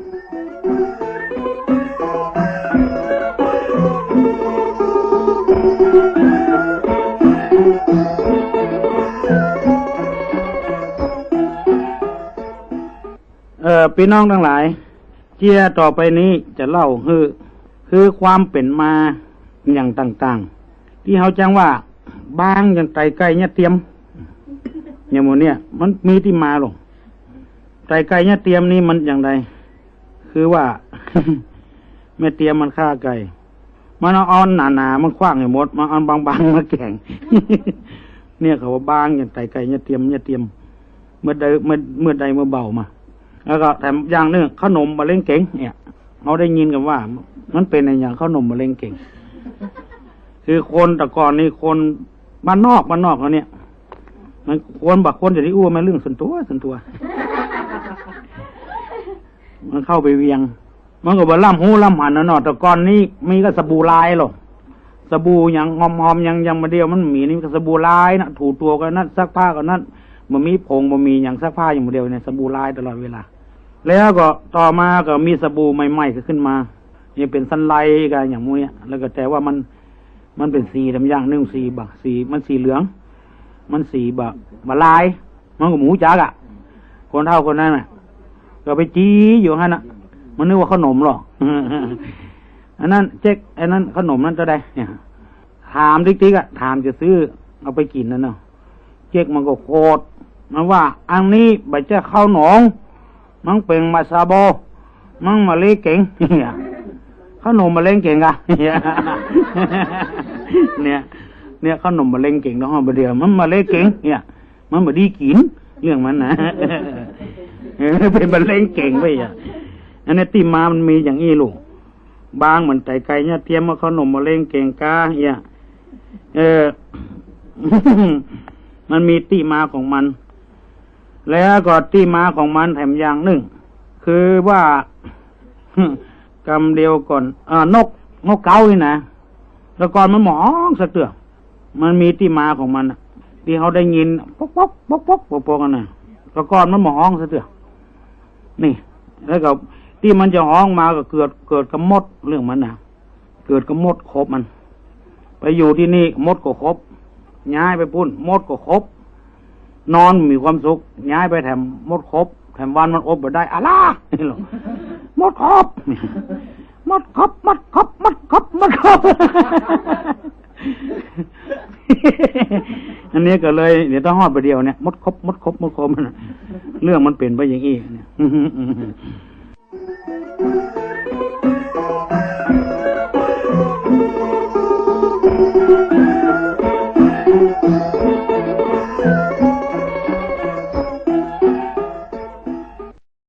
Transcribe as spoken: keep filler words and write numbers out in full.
เอ่อ ปี้น้องตังหลาย เจียต่อไปนี้จะเล่าหื้อ คือความเป๋นมาอย่างต่างๆ ตี้เฮาจั้งว่า บางอย่างไต่ไก่เยียะเตียม อย่างหมู่เนี่ย มันมีตี้มาลอ ไต่ไก่เยียะเตียมนี่มันอย่างใด คือว่า แม่เตียมมันฆ่าไก่ มันเอาอันหนาๆ มาขว้างหื้อหมด มันเอาอันบางๆ มาแก๋ง เนี่ยเขาว่าบางอย่างไต่ไก่เยียะเตียม เยียะเตียม เมื่อใด เมื่อ เมื่อใดเมื่อเบามา แล้วก็แถมอย่างนึ่ง เข้าหนมบ่าเล้งเก๋ง เนี่ย เฮาได้ยินกั๋นว่า มันเป๋นอะหยังเข้าหนมบ่าเล้งเก๋ง คือคนแต่ก่อนนี่คนบ้านนอก บ้านนอกเฮาเนี่ย มันคน บางคนจะได้อู้ว่ามันเรื่องส่วนตั๋ว ส่วนตั๋ว มันเข้าไปเวียง มันก็บ่ล้ำฮู้ล้ำหันนะเนาะ แต่ก่อนนี้มีก็สบู่ลายลอ สบู่หยังหอมๆ หยัง หยังบ่าเดี่ยวมันมี นี่ก็สบู่ลายนะ ถูตั๋วก็นั้น ซักผ้าก็นั้น บ่มีผง บ่มีหยังซักผ้าอย่างบ่าเดี่ยวเนี่ย สบู่ลายตลอดเวลา แล้วก็ต่อมาก็มีสบู่ใหม่ๆ ก็ขึ้นมา นี่เป๋นซันไลต์ก็อย่างหมู่เนี่ย แล้วก็แต่ว่ามัน มันเป๋นสีดำอย่างนึ่ง สีบ่า สี มันสีเหลือง มันสีบ่า บ่าลาย มันก็บ่ฮู้จักอะ คนเฒ่าคนนั้นน่ะ ก็ไปจี้อยู่หั้นน่ะ มันนึกว่าเข้าหนมลอ อันนั้นเจ๊ก อันนั้นเข้าหนมนั้นเต้าใดเนี่ย ถามติ๊กๆ อะ ถามจะซื้อเอาไปกิ๋นนั่นเนาะ เจ๊กมันก็โขด มันว่า อันนี้บ่ใจ้เข้าหนม มันเป๋นมาซาโบ มันบ่าเล้งเก๋ง เนี่ย เข้าหนมบ่าเล้งเก๋งกะ เนี่ย เนี่ย เข้าหนมบ่าเล้งเก๋งเนาะ บ่าเดี่ยวมันบ่าเล้งเก๋ง เนี่ย มันบ่ดีกิ๋น เรื่องมันนะ เออ เป๋นบ่าเล้งเก๋งไปอะ อันนี้ตี้มามันมีอย่างอี้ลูก บางเหมือนไต่ไก่เยียะเตียม ว่าเข้าหนมบ่าเล้งเก๋งกา เนี่ย เออ มันมีตี้มาของมัน แล้วก็ตี้มาของมันแถมอย่างนึ่ง คือว่า กำเดียวก่อน อ่า นก นกเขานี่นะ แต่ก่อนมันบ่ฮ้องสักเตื้อ มันมีตี้มาของมันน่ะ ตี้เฮาได้ยิน ป๊อกป๊อกป๊อกป๊อกป๊อกป๊อกนั่นน่ะ แต่ก่อนมันบ่ฮ้องสักเตื้อ นี่ แล้วก็ตี้มันจะฮ้องมาก็เกิด เกิดกำมดเรื่องมันน่ะ เกิดกำมดขบมัน ไปอยู่ตี้นี่มดก็ขบ ย้ายไปปุ้นมดก็ขบ นอนมีความสุข ย้ายไปแถมมดขบ แถมวันมันอบบ่ได้ อะล่ะ มดขบ มดขบ มดขบ มดขบ มดขบ อันนี้ก็เลย เดี๋ยวต้องฮอดบ่าเดี่ยวเนี่ย มดขบ มดขบ มดขบ เรื่องมันเป๋นไปอย่างอี้เนี่ย